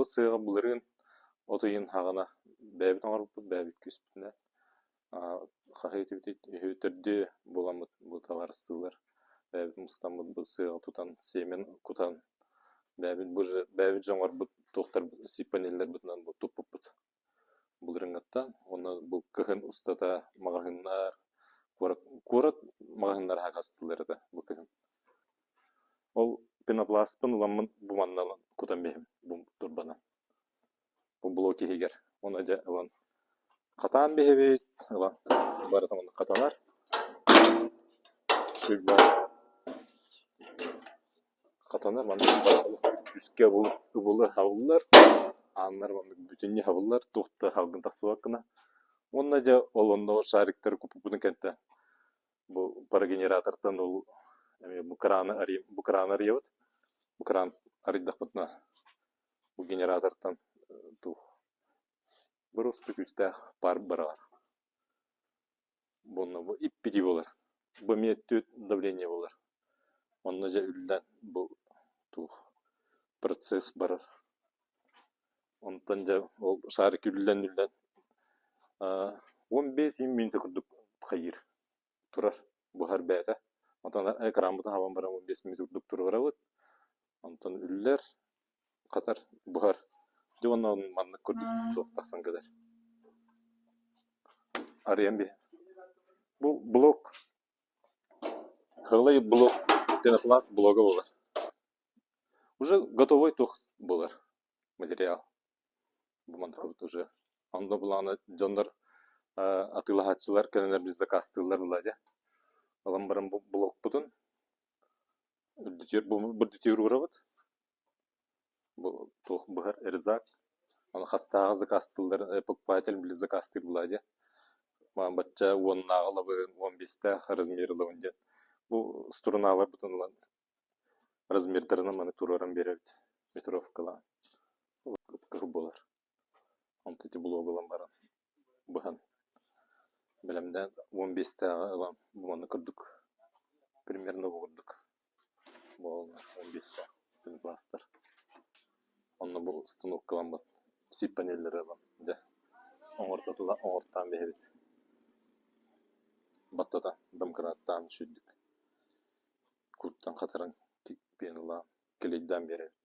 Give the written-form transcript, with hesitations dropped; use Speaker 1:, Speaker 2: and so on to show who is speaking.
Speaker 1: Бу сыаҕа былырыын от ыйын хаҕына бэйэбит оҥорбуппут, бэйэбит күүспүтүнэн. Хаһыы этибитий үһү төрдүө буоламмыт бу табаарыстыылар бэйэбит мустаммыт бу сыаҕа тутан сиэмэн кутан бэйэбит бу бэйэбит же оҥорбут туохтарбыт сип-панеллэрбитинэн бу туппуппут былырыыҥҥыттан уонна бу кыһын устата маҕаһыыннар куорат куорат маҕаһыыннара аһаҕастыыллар этэ бу кыһын. Ол пенопластпын ыламмын бу манна ылан кутан биэһэбин бу турбанан бу блок иһигэр уонна дьэ ылан хатаан биһэбит ылан барыта манна хатанар хатанар манна үскэ ыбылы хабыллар ааннар маннык бүтүннүү хабыллар туох да салгын тахсыбат гына уонна дьэ ол онно шариктары куппуппутун кэнтэ бу парогенератортан ол эмиэ бу краны бу краны арыйабыт бу кран арыйдахпытына бу генератортан туох боруоста күүстээх паар барар Буонна бу иппити буолар. Бу эмиэ түөрт давление буолар. Онно дьэ үллэн бу туох процесс барар. Онтон дьэ ол шарик үллэн-үллэн 15 мүнүүтэ курдук хайыыр турар буһар бэйэтэ. Онтон экраммытын хабан баран 15 мүнүүтэ курдук туруорабыт. Онтон үллэр, хатар, буһар. Дьэ уонна маннык курдук суох тахсан кэлэр. Арыйан биһ. Бу блок Һылай блок пенопласт блога буолар. Уже готовый туох буолар материал. Бу мантыкыбыт уже. Онно былаана дьоннор атыылаһааччылар кэлэннэр били заказтыыллар буолла дьэ. Ылан баран бу блокпутун Үрдүтүөр уурабыт. Бу туох быһар резак. Аны хастааҕы заказтыыллар покупатель били заказтыыр буолаа дии. Бачча уоннааҕы ылабын, 15-тээх размер ылабын диэн. Бу струналарбытын ылан размердарынан маны туруоран биэрэбит метровкалаан. Кыһыл буолар. Онтон ити блогу ылан баран быһан бэлэмнээн 15-тээҕи ылан бу маннык курдук примерно бу курдук буолаллар 15-тээх пенопластар. Онно бу станоккаламмыт сип-панеллары ылан дьэ оҥортоон биһэбит. Баттата домкраттаан сүүрдүк куртан хатаран пеналаан клейдаан биэрэбит.